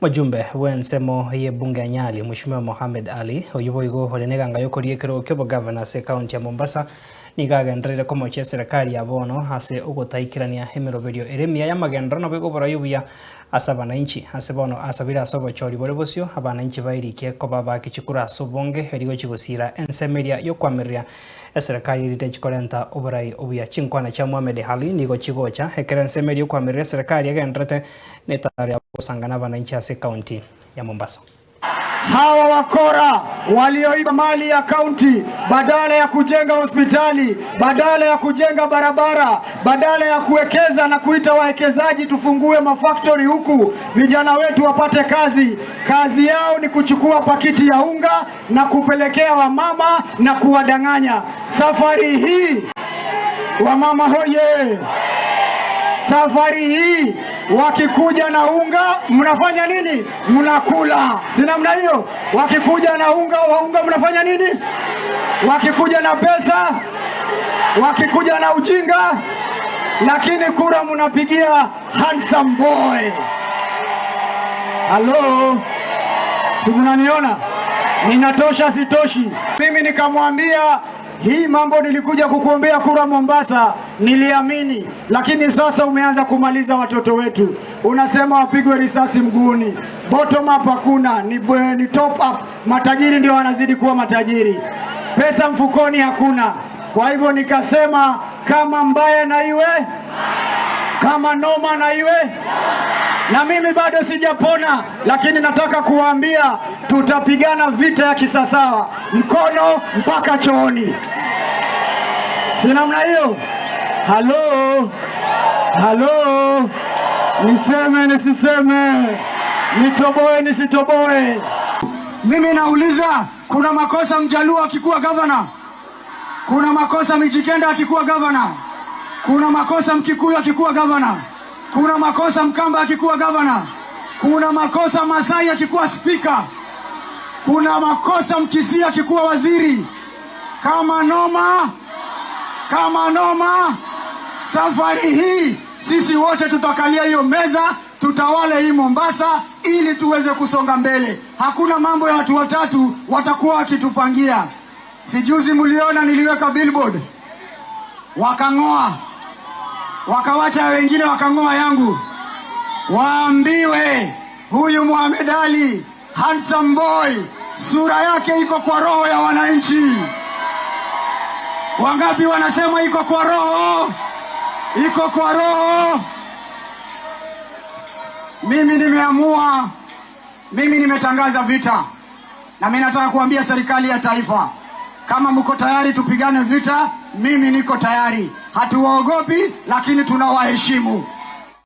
Mujumbe wensemo ye bunge ya Nyali Mheshimiwa Mohamed Ali oyuboigo oreneganga yokoriekero kyobo governor se county ya Mombasa nigagenderere komochia serikali ya bono ase ogotaikirania emiroberio eremia ya magendero nabo igobora buya ase abananchi ase bono asabira ase obochori bore bosio abananchi bairikie koba bakichikura ase obonge erigochi gosira ensemeria yokwamiria eserikali erite chikorenta oborai obuya chinkwana chia Mohamed Ali nigo chigocha ekero ensemeria yokwamiria eserikali egenderete netare gosangana abananchi ase county ya Mombasa. Hawa wakora walioiba mali ya kaunti, badala ya kujenga hospitali, badala ya kujenga barabara, badala ya kuwekeza na kuita wawekezaji tufungue mafactory huku vijana wetu wapate kazi, kazi yao ni kuchukua pakiti ya unga na kupelekea wamama na kuwadanganya. Safari hii wamama hoye! Safari hii wakikuja na unga mnafanya nini? Mnakula, si namna hiyo? Wakikuja na unga wa unga mnafanya nini? Wakikuja na pesa, wakikuja na ujinga, lakini kura mnapigia handsome boy. Halo, si mnaniona? Ninatosha sitoshi? Mimi nikamwambia hii mambo nilikuja kukuombea kura Mombasa, niliamini, lakini sasa umeanza kumaliza watoto wetu. Unasema wapigwe risasi mguuni. Bottom up hakuna, ni top up. Matajiri ndio wanazidi kuwa matajiri, pesa mfukoni hakuna. Kwa hivyo nikasema kama mbaya na iwe, kama noma na iwe, na mimi bado sijapona, lakini nataka kuwaambia tutapigana vita ya kisawasawa, mkono mpaka chooni, si namna hiyo? Halo, halo, niseme nisiseme, nitoboe nisitoboe? Mimi nauliza, kuna makosa Mjaluo akikuwa gavana? Kuna makosa Mijikenda akikuwa gavana? Kuna makosa Mkikuyu akikuwa gavana? Kuna makosa Mkamba akikuwa gavana? Kuna makosa Masai akikuwa spika? Kuna makosa Mkisii akikuwa waziri? Kama noma, kama noma, safari hii sisi wote tutakalia hiyo meza, tutawale hii Mombasa ili tuweze kusonga mbele. Hakuna mambo ya watu watatu watakuwa wakitupangia. Sijuzi mliona niliweka billboard, wakang'oa, wakawacha wengine wakang'oa yangu. Waambiwe huyu Mohamed Ali handsome boy, sura yake iko kwa roho ya wananchi. Wangapi wanasema iko kwa roho? Iko kwa roho. Mimi nimeamua, mimi nimetangaza vita, na mimi nataka kuambia serikali ya taifa, kama mko tayari tupigane vita, mimi niko tayari. Hatuwaogopi, lakini tunawaheshimu.